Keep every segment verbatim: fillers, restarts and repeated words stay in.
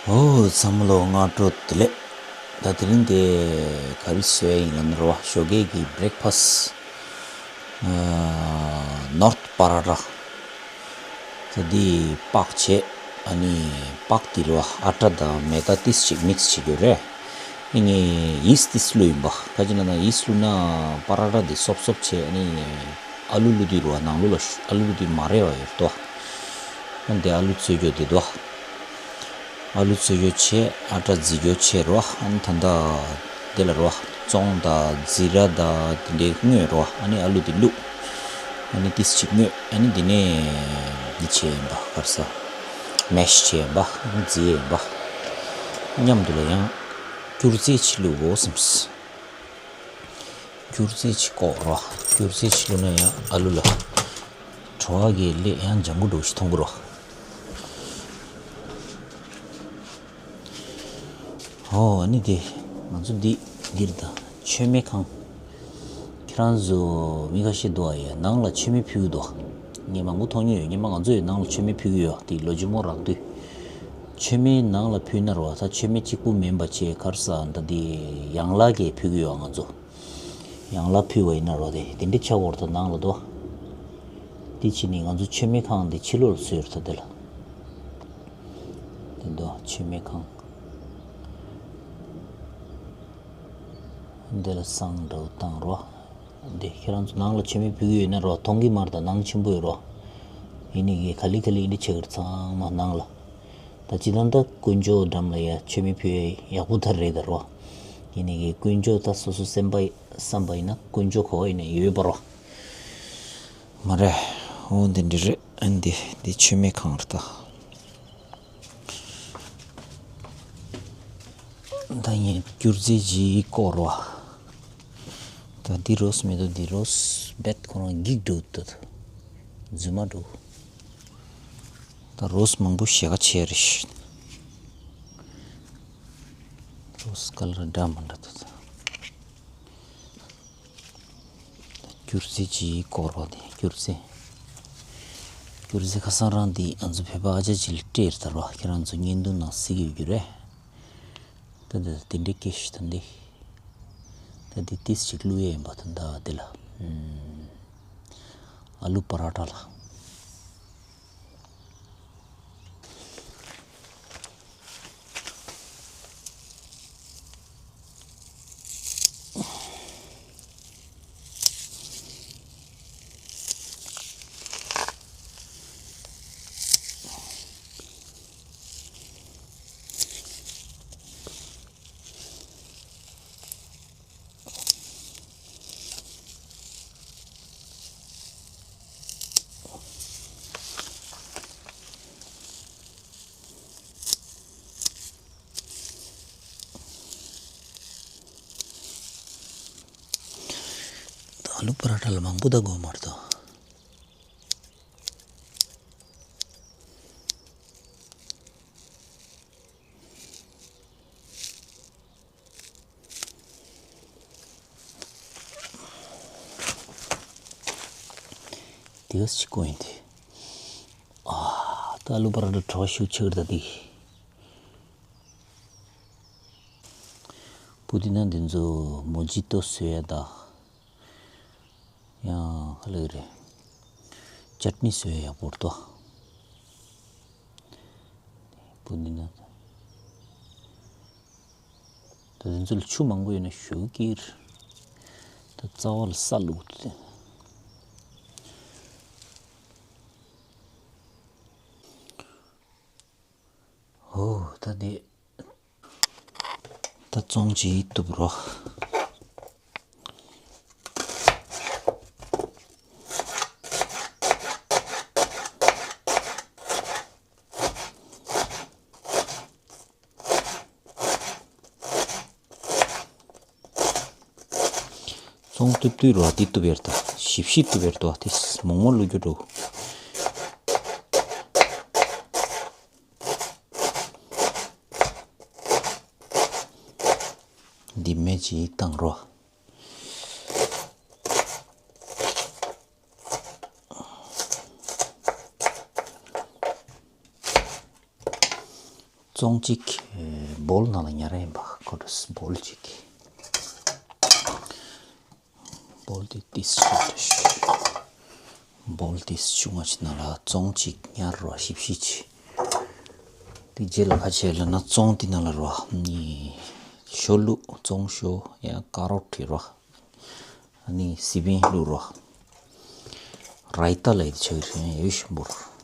ཨོ་ཚང་མ་ལོ་སྔ་དྲོ་བདེ་ལེགས། ད་དེ་རིང་དེ་ག་རེ་བཟོས་ཡིན་ལབ་ན་རོ། ཞོགས་ཀས་ཀྱི་བྷི་རེག་ཕ་སི། ནོར་ཐི་པ་ར་ཊ། ད་འདི་སྤགས་བྱས། ཨ་ནི་སྤགས་འདི་རོ་ཨ་ཊ་དང་མེ་ད་ཏིས་ཅིག་མིག་སི་བྱེད་རྒྱུ་རེད། ཨ་ནི་ཡིས་ཏིས་བླུགས་ཡིན་པ། ག་ཅི་ལབ་ན་ཡིས་བླུགས་ན་པ་ར་ཊ་འདི་སོབ་སོབ་བྱས། ཨ་ནི་ཨ་ལུ་བླུགས་དུས་རོ་ནང་ལོགས་ལ་ཨ་ལུ་བླུགས་དུས་མ་རེད་པ་ཡོད་དོ། ཨ་འདི་ཨ་ལུ་བཙོས་རྒྱུ་འདི་དོ། ཨ་ལུ་བཙོས་རྒྱུ་བྱས། ཨ་ཊ་བརྫིས་རྒྱུ་བྱས་རོ། ཨ་ནི་ད་ལྟ་དེ་ལ་རོ་ཙོང་དང་ཛི་ར་དང་དེ་འདྲའི་བརྔོས་རོ། ཨ་ནི་ཨ་ལུ་དེ་བླུགས། ཨ་ནི་ཏིས་ཅིག་བརྔོས། ཨ་ནི་དེ་ནས་འདི་བྱས་ཡིན་པ། ག་རེ་ཟ། མེ་ཤི་བྱས་ཡིན་པ། ཨ་ནི་བརྫིས་ཡིན་པ། མཉམ་དུ་ལ་ཡང་སྐྱུར་རྫས་ཅིག་བླུགས་དགོས་བསམས། སྐྱུར་རྫས་ཅིག་བཀོག་རོ། སྐྱུར་རྫས་ཅིག་བླུགས་ན་ཡང་ཨ་ལུ་ལ་བྲོ་བ་གི་ལས་ཡང་ལྗང་གུ་འདྲ་བོ་ཞིག་མཐོང་གི་རོ། ཨོ་ཨ་ནི་དེ་ང་ཚོ་འདི་འདིར་ད་མཆོད་མེ་ཁང་། ཁྱེད་རང་ཚོ་མི་ཁ་ཤས་འདུག་ཨ། ཡ་ནང་ལ་མཆོད་མེ་ཕུལ་གི་འདུག་ངས་མང་པོ་མཐོང་མྱོང་ཡོད། སྔོན་མ་ང་ཚོ་ཡི་ནང་ལ་མཆོད་མེ་ཕུལ་གི་ཡོད། དེ་ལོ་ཆེན་མོ་རག་དུས་མཆོད་མེ་ནང་ལ་ཕུལ་ན་རོ། ད་མཆོད་མེ་གཅིག་པུ་མིན་པ་བྱས། ག་རེ་ཟ། ད་དེ་ཡང་ལག་གིས་ཕུལ་གི་ཡོད་ང་ཚོ། ཡང་ལག་ཕུལ་བ་ཡིན་ན་རོ། དེ་དེ་འདྲ་ཆགས་ཡོད་རེད་ད་ནང་ལ་དོ། དེ་བྱས་ནས་ང་ཚོ་མཆོད་མེ་ཁང་དེ་ཕྱི་ལོགས་ལ་བཟོས་ཡོད་རེད་ད་དེ་ལ། དེ་དོ་མཆོད་མེ་ཁང་། འདི་ལ་བསང་འདྲ་བོ་བཏང་རོ། འདི་ཁྱེད་རང་ཚོ་ནང་ལ་མཆོད་མེ་ཕུལ་གི་ཡོད་ན་རོ། མཐོང་གི་མ་རེད་ད། ནང་ཆེན་པོ་ཡོད་རོ། ཡིན་ནའི་གི་ག་ལེ་ག་ལེ་འདི་བྱེད་ཀྱི་རེད་ཚང་མ་ནང་ལ། ད་སྤྱིར་བཏང་ད་དཀོན་མཆོག་འགྲམ་ལ་ཡ་མཆོད་མེ་ཕུལ་ཡག་པོ་ད་རེད་ད་རོ། ཡིན་ནའི་གི་དཀོན་མཆོག་ད་སོ་སོ་སེམས་པ་བསམ་པ་ཡིན་ན་དཀོན་མཆོག་ག་པར་ཡིན་ནའི་ཡོད་པ་རོ། མ་རེད། འོ་འདི་འདྲ་རེད། ཨ་འདི་འདི་མཆོད་མེ་ཁང་རེད་ད། ད་ངས་སྐྱུར་རྫས་ཅིག་བཀོག་རོ། ད་འདི་རོས་མེད་དོ། འདི་རོས་རྦད་ཁོ་རང་འགྱིག་འགྲོ་འདུག་རྫུན་མ་འགྲོ། ད་རོས་མང་པོ་ཞེ་ག་ཆེ་རེད། རོས་ཀ་ལར་འདྲ་མི་འདྲ་འདུག་སྐྱུར་རྫས་ཅིག་བཀོག་རོགས་དེ། སྐྱུར་རྫས། སྐྱུར་རྫས་ཁ་སང་རང་འདི་ང་ཚོ་བོད་པ་ཨ་ཅག་ཅིག་ལ་སྤྲད་ཡོད་ད་རོ། ཁྱེད་རང་ཚོ་བརྙན་ཐུང་ནང་གཟིགས་ཡོད་རྒྱུ་རེད། ད་འདི་དེ་འདྲའི་སྐད་ཞིག་ད་འདི། ད་འདི་ཏིས་ཅིག་བླུགས་ཡས་ཡིན་པ་ད་ད་འདི་ལ། ཨ་ལུ་པ་ར་ཊ་ལ། ད་ཨ་ལུ་པ་ར་ཊ་ལ་མང་པོ་ད་དགོས་མ་རེད་དོ། དེ་ག་ཅིག་ཀོ་ཡིན་ཏེ། ཨ། ད་ཨ་ལུ་པ་ར་ཊ་གྲོགས་ཤུགས་ཆེ་གི་རེད་ད་འདི། པུ་ཏི་ན་འདི་ཚོ་མོ་ཇི་ཏོ་བཟོ་ཡ་ད། ཡང་ག་ལེ་རེད། ཅཊ་ནི་བཟོ་ཡ་ཡག་པོ་རེད་དོ། པུ་ཏི་ན། ད་དེ་ཚོ་ལ་ཆུ་མང་པོ་ཡོད་ན་ཞུ་ཀིར། ད་རྩ་བ་ལ་ས་བླུགས་ཏེ། ཧོ། ད་དེ། ད་བཙོང་ཅིག་གཏུབ་རོགས། ཚོང་གཏུབ་དུས་རོ་འདི་གཏུབ་ཡར་ད། ཞིབ་ཞིབ་གཏུབ་ཡར་ད། དེ་མོག་མོག་བླུག་རྒྱུ་འགྲོ། འདི་མེ་ཅིག་བཏང་རོ། བཙོང་གཅིག་བོལ་ནང་ལ་ཉར་ཡིན་པ་ཁོ་ཏོས་བོལ་གཅིག་བོལ་དེ་ཏིས་ཤིག་བོལ་ཏིས་ཆུང་ང་ཅིག་ནང་ལ་བཙོང་གཅིག་ཉར་རོ་ཞིབ་ཞིབ་ཅིག་དེ་རྗེས་ལ་ཁ་ཆེ་ལ་ན་བཙོང་དེ་ནང་ལ་རོ་ནི་ཞོ་བླུགས་བཙོང་ཞོ་ཡང་ཀ་རོ་ཊི་རོ་ནི་སི་པིན་བླུགས་རོ་རའི་ཏ་ལ་ཡི་ཆགས་རེད་ཡོད་ཤིང་བོར།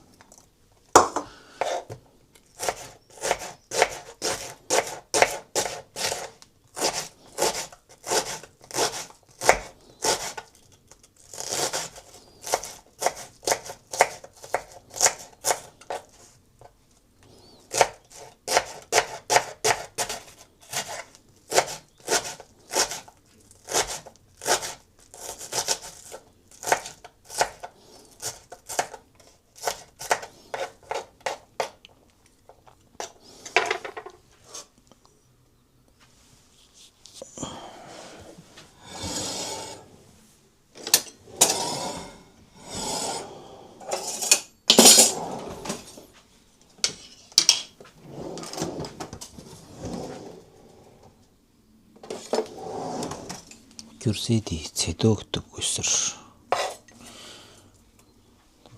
སྐྱུར་རྫས་དེ་ཚེ་ཏོག་གི་གཏུབ་དགོས་ཟེར།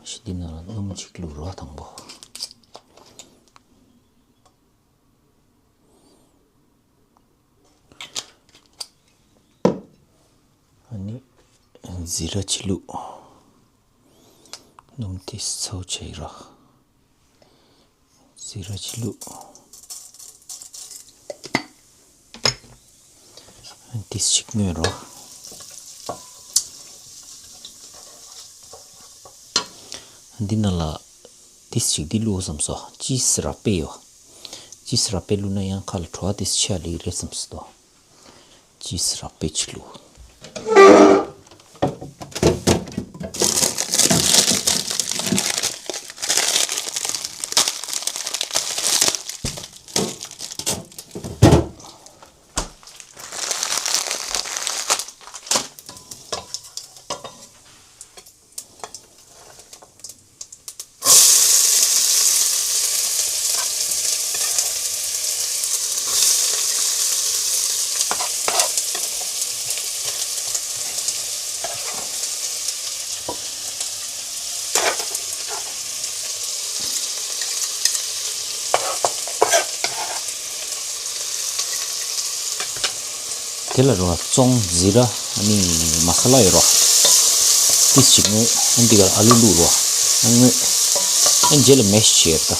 ཞི་འདི་ནང་ལ་སྣུམ་གཅིག་བླུགས་རོགས་དང་པོ། ཨ་ནི་ཟི་ར་ཆི་བླུགས། སྣུམ་ཏིས་ཚའུ་ཆེ་ར། ཟི་ར་ཆི་བླུགས། ཏིས་ཞིག་སྔོན་རོ། འདི་ནང་ལ་ཏིས་ཞིག་འདི་བླུགས་བསམ་སོ། ཅིས་རག་པས་ཡོ། ཅིས་རག་པས་བླུགས་ན་ཡང་ཁ་ལ་བྲོ་བ་ཏིས་ཆེ་ལེགས་རེད་བསམ་སོ། ཅིས་རག་པས་ཆི་བླུགས། དེ་ལ་རོ་བཙོང་ཟི་ར་ཨ་ནི་མ་ས་ལ་ཡོད་རོ། ཏིས་ཅིག་ངོས་ཨ་འདི་གར་ཨ་ལུ་བླུགས་རོ། ཨ་ངོས་ཨ་རྗེས་ལ་མེ་ཤི་བྱེད་ད།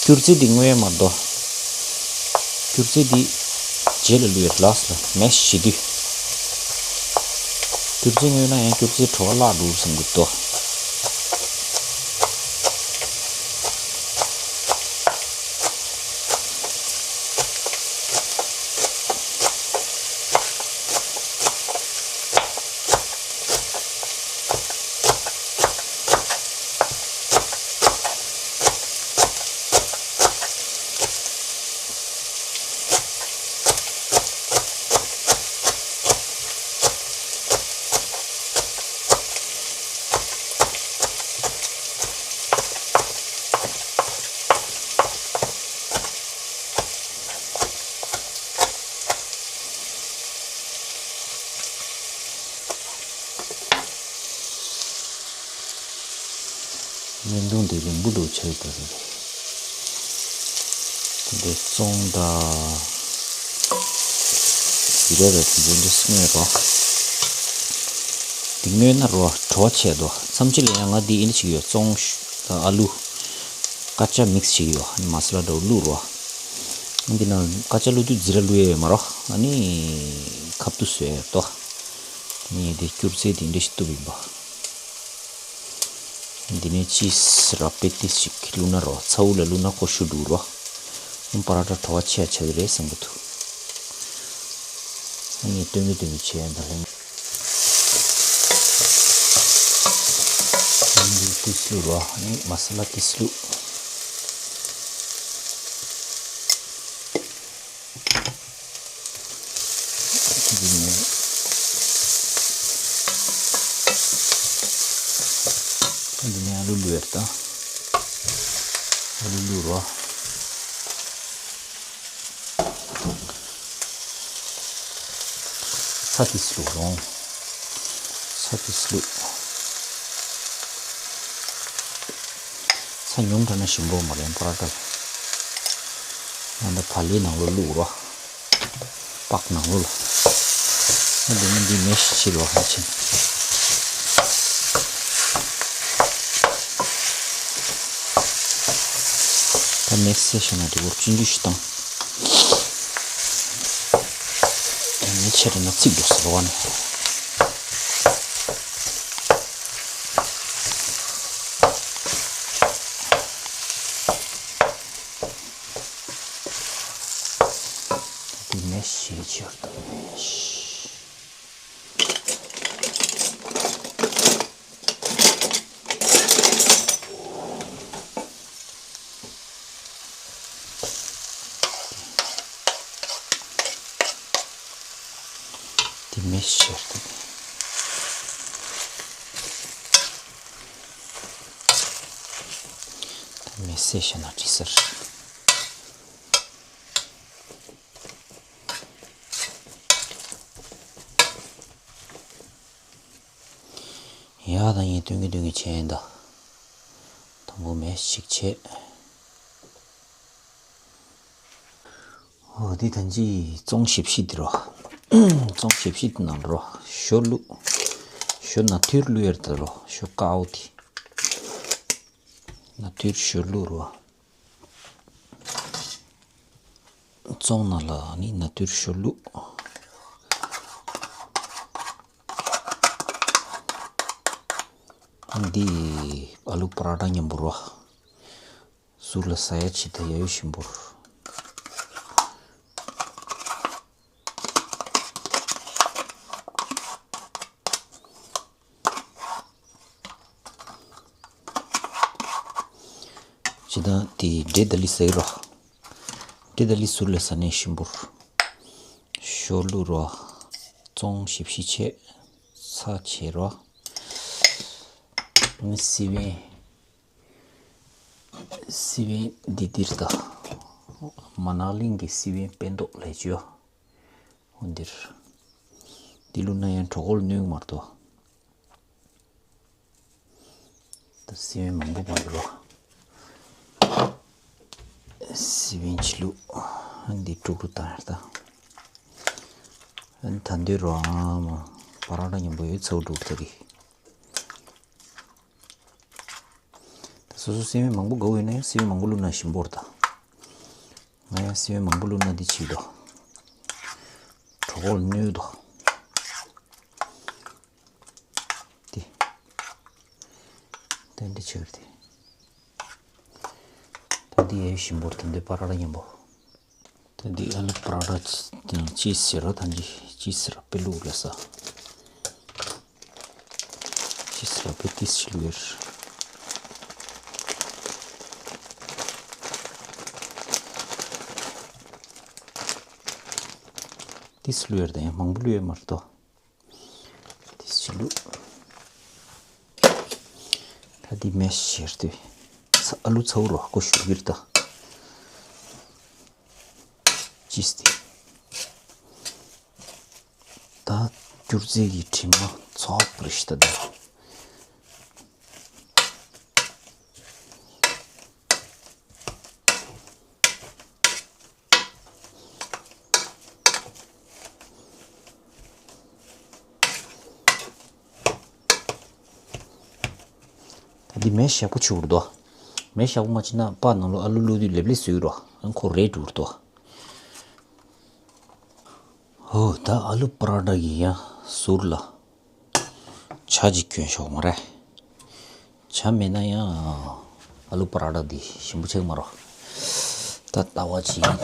སྐྱུར་རྫས་འདི་ངོས་མ་དོ། སྐྱུར་རྫས་འདི་རྗེས་ལ་བླུགས་ཡོད་ལགས་ལ་མེ་ཤི་བྱེད་དུས། སྐྱུར་རྫས་ངོས་ན་ཡང་སྐྱུར་རྫས་བྲོ་བ་བརླག་འགྲོ་བསམ་གི་དོ། བརྙན་ཐུང་འདི་རིང་པོ་འགྲོ་ཆགས་པ་རེད། དེ་འདྲའི་བཙོང་དང་། ཟི་ར་ར་དེ་འདྲའི་སྔོན་རོ། འདི་སྔོན་ན་རོ་བྲོ་བ་ཆད་དོ། མཚམས་ཅི་ལ་ཡང་ང་འདི་ཨིན་ཅིག་ཡོད་བཙོང་ཨ་ལུ། ཀ་ཅ་མིག་སི་བྱེད་ཀྱི་ཡོད། ཨ་ནི་མ་ས་ལ་འདྲ་བོ་བླུགས་རོ། འདི་ན་ཀ་ཅ་བླུགས་དུས་ཟི་ར་བླུགས་ཡས་མ་རོ། ཨ་ནི་ཁབ་ཏུ་བཟོས་ཡོད་དོ། ཨ་ནི་དེ་སྐྱུར་རྫས་དེ་འདྲ་ཞིག་བཏུབ་ཡིན་པ། འདི་ནས་ཅིས་རག་པའི་ཏིས་ཞིག་བླུགས་ན་རོ། ཚ་བོ་ལ་བླུགས་ན་ཁོ་ཤུ་འགྲོ་རོ། ཨ་ནི་པ་ར་ཊ་བྲོ་བ་ཆེ་ཆགས་ཀྱི་རེད་བསམ་གི་འདུག་ཨ་ནི་སྟོན་གི་སྟོན་གི་བྱས་ཡིན་ད་ལྷན། འདི་ཏིས་བླུགས་རོ། ཨ་ནི་མ་ས་ལ་ཏིས་བླུགས། འདི་ནས། འདི་ནས་ཨ་ལུ་བླུགས་ཡོད་ད། ཨ་ལུ་བླུགས་རོ། ཚྭ་ཏིས་བླུགས་རོང་། ཚྭ་ཏིས་བླུགས། ཚྭ་ཉུང་དྲགས་ན་ཞིམ་པོ་མ་རེད་པ་ར་ཊ་ལ། ང་ད་བག་ལེབ་ནང་ལོགས་བླུགས་རོ། པགས་ནང་ལོགས་ལ། ཨ་འདི་ནི་འདི་མེ་ཤི་ཕྱིར་བ་ཧ་ཆེན། ད་མེ་སེ་ཤ་ན་འདི་བོར་ཅུན་ཅུ་ཞིག་བཏང་། ད་མེ་ཆེ་རེ་ན་ཚིག་འགྲོ་ཟེར་བ་ནི། འདི་མེ་ཤི་ཕྱིར་དང་མེ་ཤི། དེ་མེ་ཤར་དེ། དེ་མེ་སེ་ཤ་ན་དྲི་ཟེར། ཡ་ད་ངས་སྟོན་གི་སྟོན་གི་བྱས་ཡིན་ད། དང་པོ་མེ་ཞིག་བྱས། ཨོ་འདི་ད་ཅི་ཙོང་ཞིབ་ཤི་འདི་རོ། ཙོང་ཞིབ་ཤི་འདི་ནང་རོ། ཞོ་བླུགས། ཞོ་ནག་ཐིར་བླུགས་ཡར་ད་རོ། ཞོ་དཀར་པོ་འདི། ནག་ཐིར་ཞོ་བླུགས་རོ། ཙོང་ནང་ལ་ནི་ནག་ཐིར་ཞོ་བླུགས། འདི་ཨ་ལུ་པ་ར་ཊ་མཉམ་པོ་རོ། ཟུར་ལ་ཟ་ཡ་ཆེད་དུ་ཡ་ཡོ་ཞིམ་པོར། ཇི་ལྟར་དེ་འབྲས་ད་ལི་ཟེར་རོ། འབྲས་ད་ལི་ཟུར་ལ་ཟ་ནས་ཞིམ་པོར། ཞོ་བླུགས་རོ། ཙོང་ཞིབ་ཤི་བྱས། ཚྭ་བྱས་རོ། ནི་སི་བན། སི་བན་འདི་འདིར་ད། མ་ན་ལིང་གི་སི་བན་པད་མདོག་ལས་བཅོས། འོ་འདིར། འདི་བླུགས་ན་ཡང་གྲོད་ཁོག་ལ་གནོད་མ་གཏོགས། ད་སི་བན་མང་པོ་མ་འདུག་རོ། སི་བན་ཅི་བླུགས། འདི་དཀྲུག་དཀྲུག་བཏང་ཡར་ད། ད་འདི་རོ་ཨ་མ། པ་ར་ཊ་མཉམ་པོ་ཡོད་ཚ་བོ་དཀྲུག་ད་གི། ད་སོ་སོ་སི་བན་མང་པོ་དགའ་བོ་ཡོད་ན་ཡང་སི་བན་མང་པོ་བླུགས་ན་ཞིམ་པོར་ད། ང་ཡང་སི་བན་མང་པོ་བླུགས་ན་འདི་བྱེད་དོ། གྲོད་ཁོག་ལ་གནོད་དོ། འདི། ད་འདི་བྱེད་དེ། ད་འདི་ཡས་ཞིམ་པོར་ད་འདི་པ་ར་ཊ་མཉམ་པོ། ད་འདི་ཨ་ལུ་པ་ར་ཊ་དང་ཅི་ཟེར་ར་ད་འདི་ཅི་ཟེར་ར་པེ་ལུག་ལ་ས། ཅི་ཟེར་ར་པེ་ཏིས་ཞིག་ལུས། ཏིས་ལུས་ད་ཡང་མང་པོ་ལུས་མ་རེད་དོ། དེ་ཕྱི་ལུགས། ད་འདི་མེ་ཤེར་ཏེ། ཚ་ཨ་ལུ་ཚ་བོ་རོ་ཀོ་ཞུ་གིར་ད། ཅིས་ཏེ། ད་སྐྱུར་རྩི་གི་དྲི་མ་ཚོགས་པར་ཤི་ད་ད། ད་འདི་མེ་ཞག་པོ་ཆུ་བུར་དོ། མེ་ཞག་པོ་མ་ཆི་ན་པ་ནང་ལོ་ཨ་ལུ་ལུ་དུས་ལེབ་ལེ་སུའི་རོ། ཨང་ཁོ་རེད་བུར་དོ། ཧོ་ད་ཨ་ལུ་པ་ར་ཊ་གི་ཡ་ཟུར་ལ། ཇ་ཅིག་གྱོན་ཤོག་མ་རེད། ཇ་མེད་ན་ཡང་ཨ་ལུ་པ་ར་ཊ་འདི་ཞིམ་པོ་ཆགས་མ་རོ། ད་ལྟ་བ་ཅིག་ཡིན།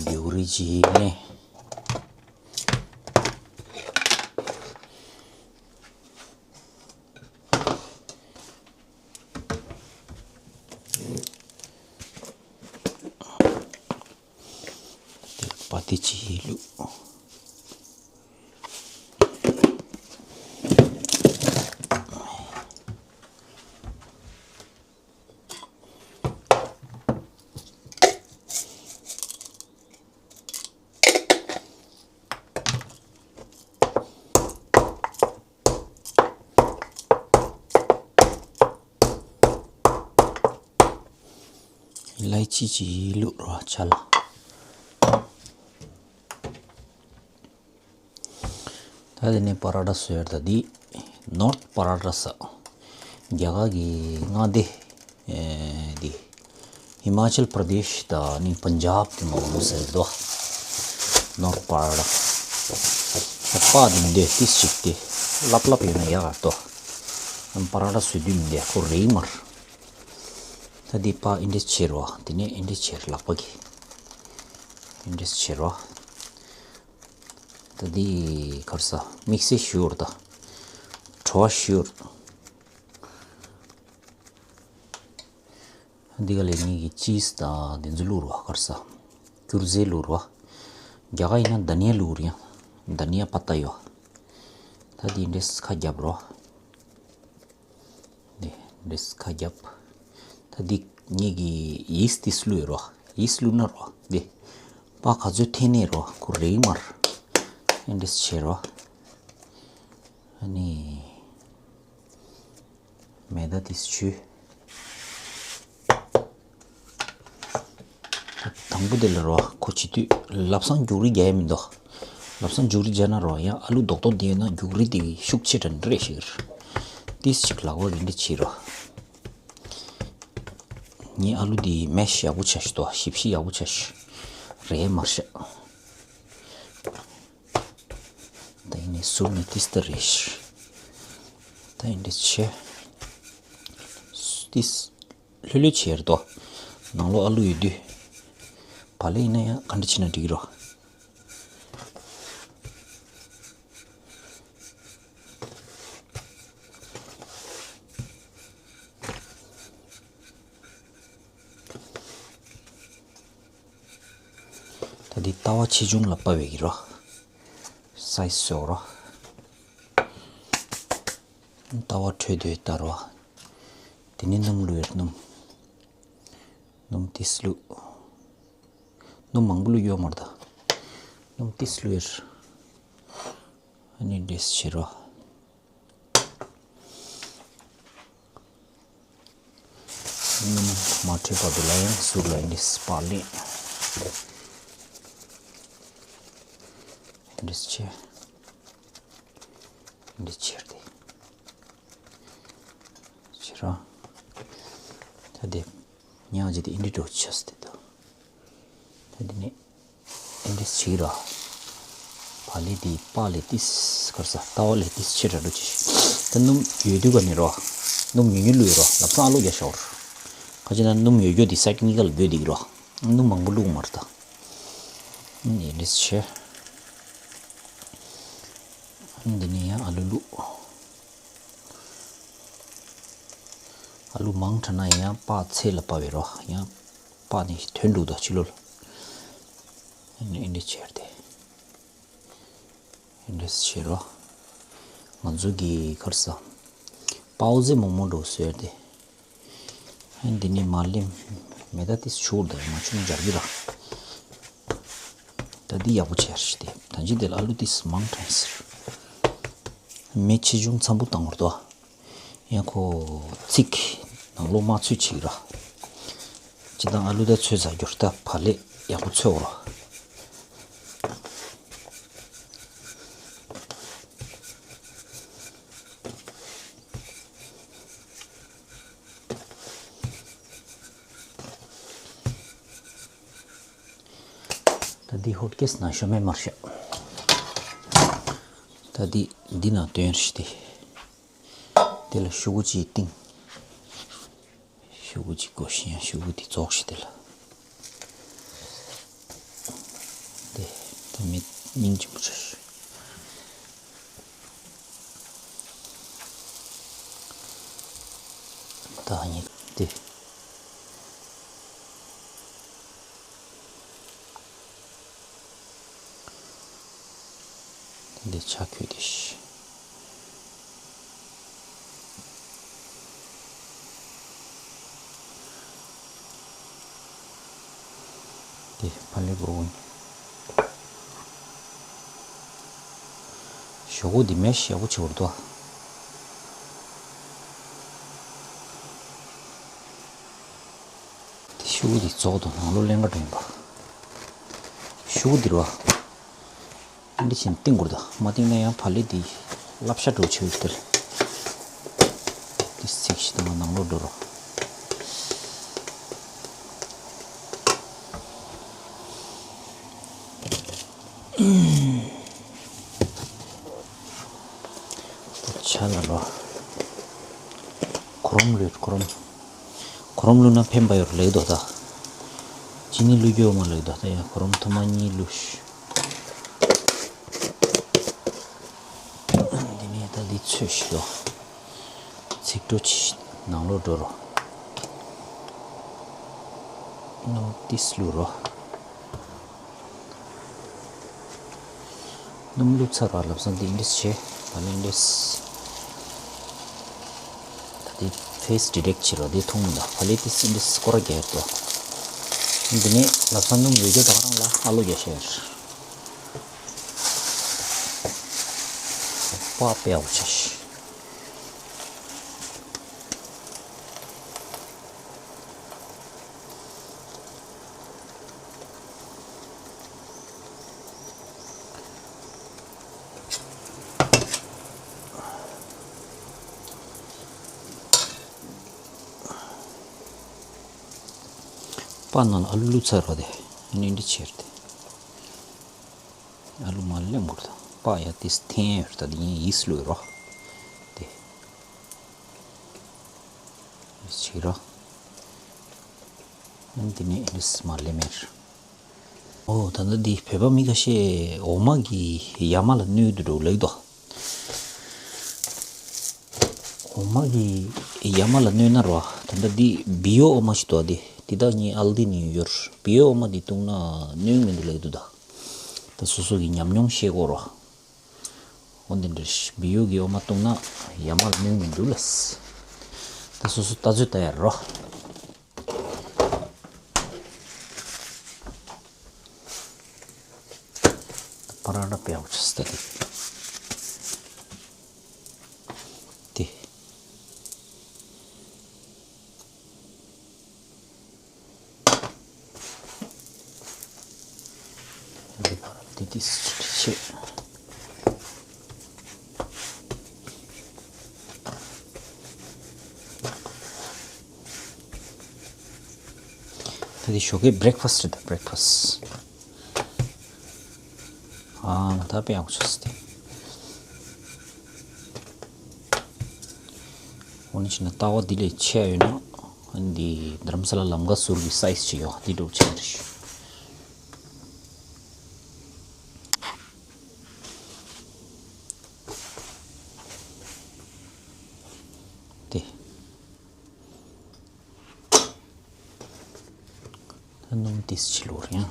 རྒྱུག་རི་ཅིག་ནས། པ་དེ་ཅི་ལུག་ལའི་ཅི་ཅི་བླུགས་རོགས་བྱ་ལ། ད་དེ་ནས་པ་ར་ཐ་བཟོས་ཡོད། ད་འདི་ནོར་ཐ་པ་ར་ཐ་ཟེར། རྒྱ་གར་གྱི་མངའ་སྡེ། ཨེ། འདི་ཧི་མ་ཅལ་པྲ་དེཤ་དང་ནི་པན་ཇབ་དེ་མང་པོ་ཟེར་འདུག་ནོར་ཐ་པ་ར་ཐ། པ་འདི་འདི་ཏིས་ཅིག་དེ་ལབ་ལབ་ཡོད་ན་ཡག་ག་འདུག་པ་ར་ཐ་བཟོ་དུས་མི་འདི་ཁོ་རེད་མར། ད་འདི་པ་ཨིན་དྲེས་ཆེ་རོ། དེ་ནས་ཨིན་དྲེས་ཆེ་རོ། ལག་པ་གི་ཨིན་དྲེས་ཆེ་རོ། ད་འདི་གར་ས་དམིགས་བསལ་ཞུ་བར་ད་བྲོ་བ་ཞུ་བར། འདི་ག་ལས་ངེད་ཀྱི་ཅིས་དང་འདི་ཚོ་བླུགས་རོ། གར་ས་སྐྱུར་རྫས་བླུགས་རོ། རྒྱ་གར་ཡིན་ན་དྷ་ནི་ཡ་བླུགས་རེད། ཡང་དྷ་ནི་ཡ་པ་ཏ་ཡོ། ད་འདི་འདྲས་ཁ་རྒྱབ་རོ། འདི་འདྲས་ཁ་རྒྱབ། ད་འདི་ངེད་ཀྱི་ཡིས་ཏིས་བླུགས་ཡོད་རོ། ཡིས་བླུགས་ན་རོ། འདི་པ་ག་ཚོད་འཐེན་ནས་རོ། ཁོ་རེད་མར་ཨིན་དྲེས་ཆེ་རོ། ཨ་ནི་མེ་ད་ཏིས་ཆུ། དང་པོ་དེ་ལ་རོ། ཁོ་བྱེད་དུས་ལབ་སང་རྒྱུག་རི་རྒྱག་ཡ་མི་འདུག་ལབ་སང་རྒྱུག་རི་རྒྱག་ན་རོ། ཡང་ཨ་ལུ་རྡོག་རྡོག་དེ་ཡོད་ན་རྒྱུག་རི་དེ་ཤུགས་ཆེ་དྲགས་འདྲ་ཞིག་རེད། ཏིས་ཅིག་ལག་པ་རིང་འདྲ་བྱེད་རོ། ངའི་ཨ་ལུ་དེ་མེཤ་ཡག་པོ་ཆགས་ཤག་འདུག་ཞིབ་ཞིབ་ཡག་པོ་ཆགས་ཤག་རེད་མར་ཤག་ད་ཡིན་ནས་ཟུར་ནས་ཏིས་ད་རེད། ད་ཡིན་འདྲ་ཆེ། ཏིས་ལྷོད་ལྷོད་བྱས་རེད་དོ། ནང་ལོགས་ཨ་ལུ་ཡོད་དུས། བག་ལེབ་ཡིན་ན་ཡང་ག་འདྲ་བྱས་ན་འགྲིག་གི་རོ། ད་འདི་ལྟ་བ་ཆེ་ཆུང་ལ་དཔག་པའི་གི་རོ། སའི་ཛི་བཟོ་རོ། ལྟ་བ་འཕྲོད་དུ་ལྟ་རོ། དེ་ནས་སྣུམ་བླུགས་ཡོད། སྣུམ། སྣུམ་ཏིས་བླུགས། སྣུམ་མང་པོ་བླུགས་ཡོད་མ་རེད་ད། སྣུམ་ཏིས་བླུགས་ཡོད། ཨ་ནི་འདྲེས་བྱེད་རོ། སྣུམ་མ་འཕྲོད་བར་དུ་ལ་ཡང་ཟུར་ལ་འདི་སྤགས་ལེན། འདི་ཆེ། འདི་ཆེར་ཏེ། ཆེ་ར། ད་དེ་ཉག་ཅིག་དེ་འདི་འགྲོ་ཆས་ཏེ་ད། ད་འདི་ནི། ཨེ་འདྲས་བྱེད་ཀྱི་ར། བག་ལེབ་འདི་པགས་ལས་ཏིས་ཁར་ས་ལྟ་བ་ལས་ཏིས་ཆེ་དྲགས་འགྲོ་ཅི། ད་སྣུམ་ཡོད་དུས་ག་ནས་རོ། སྣུམ་ཉུང་ཉུང་བླུགས་ཡོད་རོ། ལབ་སང་ཨ་ལུ་རྒྱ་ཤོར། ཁ་ཅིག་ན་སྣུམ་ཡོད་རྒྱུ་འདི་སའིཌ་གཉིས་ཀ་ལ་འབོད་འདི་གི་རོ། སྣུམ་མང་པོ་བླུགས་མ་རེད་ད། ཨེ་འདྲས་བྱེད། འདི་ནས་ཡང་ཨ་ལུ་བླུགས། ཨ་ལུ་མང་དྲགས་ན་ཡང་པགས་ཚད་ལ་དཔག་པའི་རོ། ཡང་པགས་ནི་ཐོན་འདུག་ད་ཕྱི་ལོ་ལ། ཨེ་འདྲས་བྱས་ཏེ། ཨེ་འདྲས་བྱེད་རོ། ང་ཚོ་གི་ཁར་ས། པའོ་ཙེ་མོག་མོག་འགྲོ་ཟེར་ཏེ། ཨེ་འདི་ནི་མ་ལེམ། མེ་ད་ཏིས་ཆུར་ད་མ་ཆུང་འབྱར་གི་ར། ད་འདི་ཡག་པོ་བྱས་ཤི་ཏེ། ད་ཅི་དེ་ལ་ཨ་ལུ་ཏིས་མང་དྲགས་ཟེར། མེ་ཆེ་ཆུང་འཚམ་པོ་བཏང་བར་དོ། ཡང་ཁོ་ཚིག་ནང་ལོགས་མ་ཚུད་ཅིག་ར། ཅི་དང་ཨ་ལུ་ད་ཚོད་ཟ་རྒྱུར་ད་བག་ལེབ་ཡག་པོ་ཚོད་འོ་ར། ད་འདི་ཧོཊ་ཀེ་སི་ནང་ཤོ་མེ་མར་ཤ། ད་འདི་འདི་ནང་དོན་རེ་ཞིག་དེ། དེ་ལ་ཤོག་གུ་གཅིག་བཏིང་། ཤོག་གུ་གཅིག་བགོ་ཤིང་ཡང་ཤོག་གུ་དེ་རྫོགས་ཤིག་དེ་ལ། དེ་དེ་མི་སྙིང་རྗེ་མོ་ཆེ། ད་ནི་དེ། འདི་ཆ་ཁྱོད་དེ་ཤི། དེ་ཕ་ལེ་གོ་གོ། ཞོག་ཁོག་འདི་མེ་ཤ་ཡག་པོ་བྱེད་བར་དོ། དེ་ཤོག་ཁོག་འདི་རྫོགས་དང་ནང་ལོགས་ཀླན་ཀ་འགྲོ་ཡིན་པ། ཤོག་ཁོག་འདི་རོ། འདི་བྱིན་ཏིང་གུར་དང་མ་ཏིང་ན་ཡང་ཕ་ལེ་འདི་བསླབ་བྱ་འགྲོ་ཆེ་བའི་དེར། འདི་ཚིག་ཤི་དང་ནང་ལོགས་འགྲོ་རོ། ཆ་ལ་ལོ། ཁོ་རོམ་ལུས་ཁོ་རོམ། ཁོ་རོམ་ལུས་ན་ཕན་པ་ཡོད་ལེགས་དོ་ད། ཅི་ནི་ལུས་རྒྱུ་མ་ལེགས་དོ་ད་ཡང་ཁོ་རོམ་ཐུ་མ་གཉིས་ལུས། འདི་ནས་ད་འདི་ཚོས་ཤིག་དོ། ཚིག་འགྲོ་ཆི་ནང་ལོགས་འགྲོ་རོ། སྣུམ་ཏིས་བླུགས་རོ། སྣུམ་བླུགས་ཚར་བ་ལབ་སང་འདི་འདྲས་བྱེད་ད་ལེན་འདྲས། ད་འདི་ཕེ་སི་ཌི་རེག་བྱེད་རོ་འདི་མཐོང་མི་འདུག་ཕ་ལེ་ཏིས་འདྲས་སྐོར་ར་རྒྱག་དོ། འདི་ནས་ལབ་སང་སྣུམ་ཡོད་རྒྱུ་དག་རང་ལ་ཨ་ལོ་རྒྱག་ཤེར། པ་པེའོ་ཆེ་ཤི། པ་ནང་ལ་ཨ་ལུ་བླུགས་ཚར་རོ་དེ་ནི་འདི་ཆེར་དེ། ཨ་ལུ་མ་ལེམ་གུར་དང་པ་ཡ་ཏིས་ཐེན་ཡོད་ད་དེ་ཡིན་ཡིས་ལུས་རོ། དེ་ཡིས་ཆིག་རོ། ཨན་དེ་ནས་ཨིན་ལིས་མ་ལེ་མེར། ཨོ་ད་ནི་འདི་བོད་པ་མི་ཁ་ཤས་འོ་མ་གི་ཡ་མ་ལ་གནོད་དུ་འགྲོ་ལེགས་དོ། འོ་མ་གི་ཡ་མ་ལ་གནོད་ན་རོ། ད་ནི་འདི་བི་ཡོ་འོ་མ་ཞིག་དོ་དེ་དེ་དག་ཉིད་ཨལ་དི་ནས་ཡོད། བི་ཡོ་འོ་མ་འདི་བཏུང་ན་གནོད་མི་འདུག་ལེགས་དུ་ད། ད་སོ་སོ་གི་ཉམས་མྱོང་ཤེས་དགོས་རོ། འོ་འདི་འདྲ་བི་ཡོ་གི་འོ་མ་བཏུང་ན་ཡ་མ་ལ་གནོད་མི་འདུག་ལ། ད་སོ་སོ་ལྟ་ཚོད་ལྟ་ཡ་རོ། པ་ར་ར་པེའོ་ཆ་སྟ་དེ། དེ། འདི་པ་ར་དེ་དེ་སི་ཆེ། ད་དེ་ཞོགས་ཀའི་བྷི་རེག་ཕ་སི་ཊི་རེད་ད། བྷི་རེག་ཕ་སི་ཊི། ཨ་མ་ད་དཔེ་ཡག་པོ་བྱས་ཏེ། འོ་ན་ཕྱིན་ན་ལྟ་བ་འདི་ལས་ཆེ་ཡོད་ན་འདི་རྡ་རམ་ས་ལ་ལམ་ཀ་ཟུར་གྱི་སའི་ཛི་ཅིག་ཡོད་འདི་འགྲོ་ཆེ་རེད། དེ། ད་སྣུམ་ཏིས་ཕྱི་ལོར་ཡང་།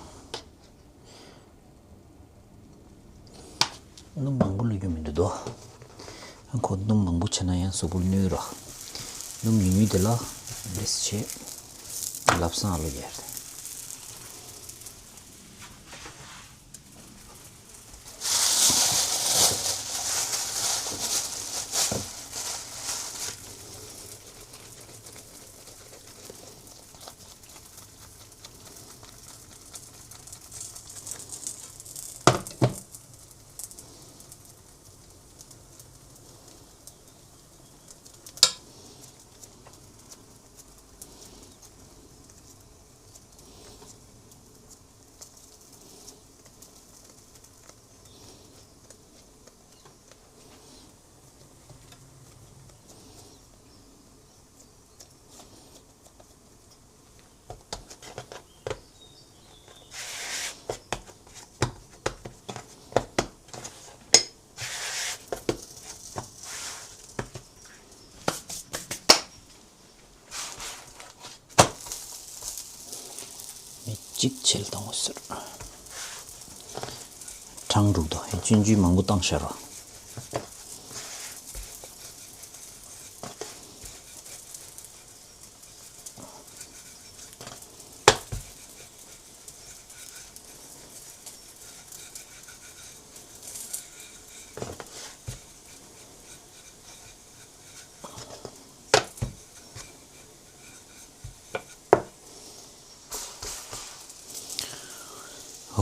སྣུམ་མང་པོ་བླུག་རྒྱུ་མི་འདུག་དོ། ཁོ་སྣུམ་མང་པོ་བྱས་ན་ཡང་གཟུགས་པོ་གནོད་རོ། སྣུམ་ཉུང་ཉུང་དེ་ལ་འདྲེས་བྱས། ལབ་སང་ཨ་ལོ་རྒྱལ། མི་གཅིག་ཆེལ་དང་འོ་ཟེར། འདུག་དོ། ཨེ་སྤྱོད་འཇུག་མང་པོ་བཏང་ཤར་བ།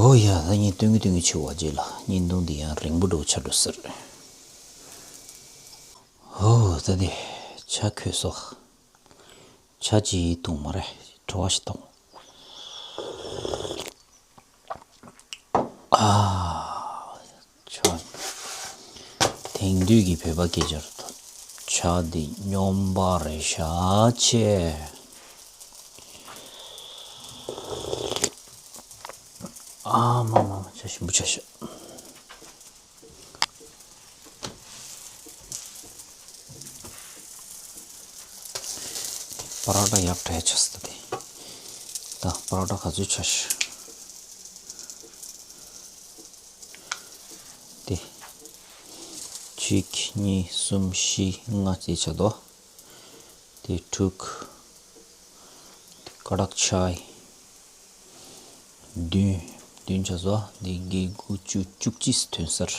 ཨོ་ཡ། ད་ངས་སྟོན་གི་སྟོན་གི་ཆུ་བ་རྗེས་ལ་བརྙན་ཐུང་འདི་ཡང་རིང་པོ་འགྲོ་ཆགས་འགྲོ་ཟེར། ཨོ་ད་དེ་ཇ་ཁོལ་སོང་། ཇ་ཅིག་འཐུང་མ་རེད། བྲོ་བ་ཞིག་འཐུང་། ཨ། ཇ། དེང་དུས་ཀྱི་བོད་པ་སྐད་ཆར་ཇ་འདི་སྙོམས་པ་རེད་ཤག་ཆེ། ཨ་མ་མ་མ། ཇ་ཞིམ་པོ་ཆགས་ཤག། པ་ར་ཊ་ཡག་དྲགས་ཆགས་སོང་། ད་དེ་ད་པ་ར་ཊ་ག་ཚོད་ཆགས་ཤག། དེ་གཅིག་གཉིས་གསུམ་བཞི་ལྔ་བཅས་ཆགས་འདུག། དེ་དྲུག། དེ་ཀ་ཌག་ཆའི་བདུན། བདུན་ཆགས་སོང་། འདི་བརྒྱད་དགུ་བཅུ། བཅུ་གཅིག་ཐོན་ས་རེད།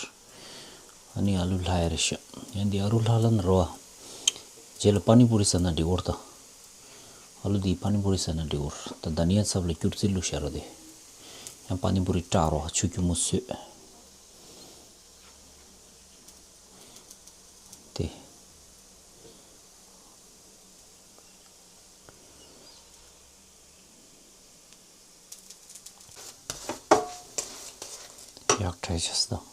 ཨ་ནི་ཨ་ལུ་ལྷག་ཡ་རེད་ཤག། ཡང་འདི་ཨ་ལུ་ལྷག་ལ་ན་རོ། རྗེས་ལ་པ་ནི་པུ་རི་ཟ་ན་འགྲིག་གོ་རེད་ད། ཨ་ལུ་འདི་པ་ནི་པུ་རི་ཟ་ན་འགྲིག་གོ་རེད་ད། ད་ནི་ཡང་ཚབ་ལ་སྐྱུར་རྩི་བླུགས་བཞག་རོ་དེ། ཡང་པ་ནི་པུ་རི་སྐྲག་རོ། ཆུ་སྐྱུར་མོ་བཟོས། དེ། ཡག་དྲགས་ཆགས་སོང་།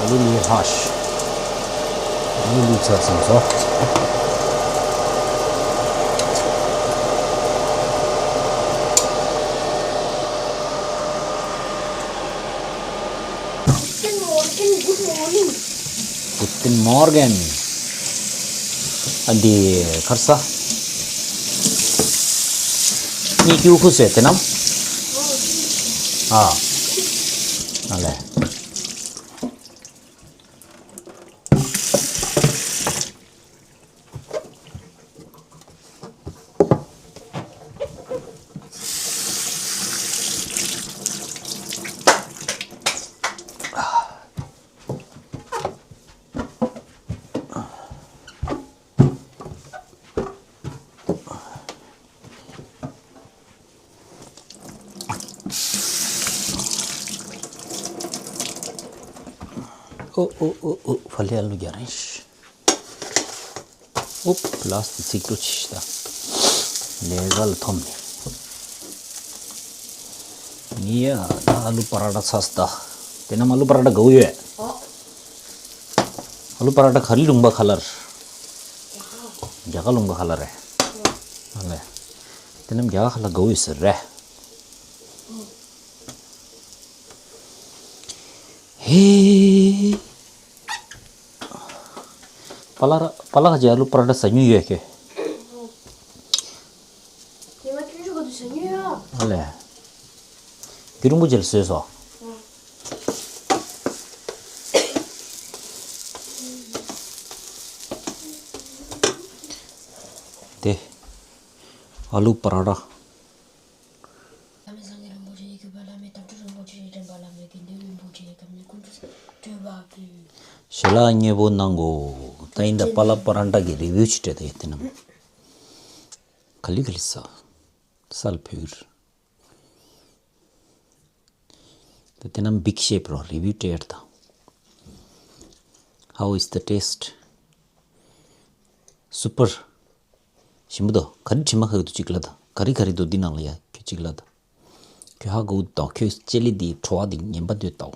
ཨ་ལུ་ལུས་ཧ་ཤ། ཨ་ལུ་ལུས་ཚར་སོང་ཟོ། Guten Morgen, guten Morgen. Guten Morgen. ཨ་འདི་ཁར་ས། ནི་ཀྱུ་ཁུ་སེ་དེ་ནམ། ཨ། ཨ་ལེ། ཨོ་ཨོ་ཨོ་ཨོ། ཕ་ལེ་ཨ་ལུ་རྒྱ་རིང་ཤི། ཨོ་པ་ལ། ལས་སྟེ་ཚིག་འགྲོ་ཆི་ཤི་ད། ལས་ཀ་ལ་འཐོམ་ནི། ནི་ཡ། ད་ཨ་ལུ་པ་ར་ཊ་ཚ་སི་ད། དེ་ནམ་ཨ་ལུ་པ་ར་ཊ་དགའ་བོ་ཡོད། ཨོ། ཨ་ལུ་པ་ར་ཊ་ག་རེ་ལུང་པ་ཁ་ལར། རྒྱ་གར་ལུང་པ་ཁ་ལར་རེད། ཨ་ལེ། དེ་ནམ་རྒྱ་གར་ཁ་ལར་དགའ་བོ་ཡོད་ཟེར་རེད། ཧེ། པ་ལ་ར་པ་ལ་ཁ་ཅིག་ཨ་ལུ་པ་ར་ཊ་ཟ་མྱོང་ཡོད་ཁྱོད། དེ་ང་ཆུང་ཆུང་སྐབས་དུ་ཟ་མྱོང་ཡོད། ཨ་ལས། རྒྱུན་རིང་པོ་རྗེས་ལ་བཟོས་སོ། ཨོ། དེ། ཨ་ལུ་པ་ར་ཊ། བླ་མེད་སངས་རྒྱས་རིན་པོ་ཆེ་ཡི་གུས་པ། བླ་མེད་དྭགས་ཁྲིད་རིན་པོ་ཆེ་ཡི་དྲན་པ། བླ་མེད་དགེ་འདུན་རིན་པོ་ཆེ་ཡི་སྐུ་ཕྲེང་བཅུ་བདུན་པ་ཕུལ། ཞལ་ལག་མཉེས་པོ་གནང་གོ། ད་ཡིན་ད་པ་ལ་པ་ར་ཊ་གི་རི་བིའུ་ཅིག་སྤྲད་ད་ཡིན་དེ་ནམ། ག་ལི་ག་ལི་ས། ས་ལ་ཕུལ་གི་རེད། ད་དེ་ནམ་བིག་ཤེབ་རོ་རི་བིའུ་སྤྲད་ད། How is the taste? Super. ཞིམ་པོ་འདུག། ག་རེ་དྲི་མ་ཁ་གི་འདུག་གཅིག་ལ་ད། ག་རེ་ག་རེ་འདུག་འདི་ནང་ལ་ཡ་ཁྱོད་གཅིག་ལ་ད། ཁྱོད་ཧ་གོ་དོ། ཁྱོད་ལྕེ་ལི་འདི་བྲོ་བ་འདི་ངན་པ་འདུག་དོ།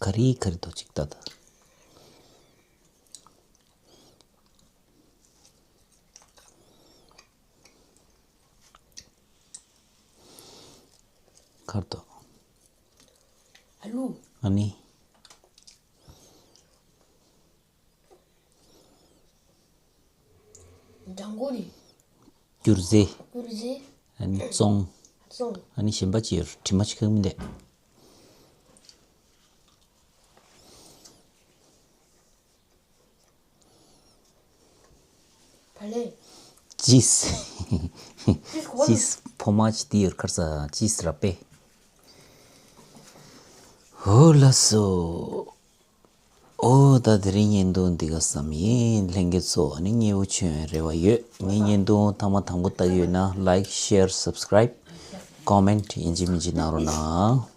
ག་རེ་ག་རེ་འདུག་ཅིག་ལྟ་ད། གར་དོ། ཨ་ལུ། ཨ་ནི། ལྗང་གུ་རེད། སྐྱུར་རྫས། སྐྱུར་རྫས། ཨ་ནི་བཙོང་། བཙོང་། ཨ་ནི་གཞན་པ་ཅི་ཡོད། དྲི་མ་ཅི་ཁག་མི་འདུག་བ་ལེ། ཅིས། ཅིས་གོ་ཅིས་ཕོ་མ་ཅི་དེ་ཡོད་ཁར་ས་ཅིས་ར་པེ། ཧོ་ལ་སོ། ཨོ་ད་དེ་རིང་བརྙན་ཐུང་འདི་ག་ཙམ་ཡིན། ལྷན་རྒྱས་ཚོ་ཨ་ནི་མཉེས་པོ་བྱུང་རེ་བ་ཡོད། ངའི་བརྙན་ཐུང་ཐ་མ་དང་པོ་ལྟ་གི་ཡོད་ན་like, share, subscribe, comment ཡིན་གཅིག་མིན་གཅིག་གནང་རོགས་གནང་།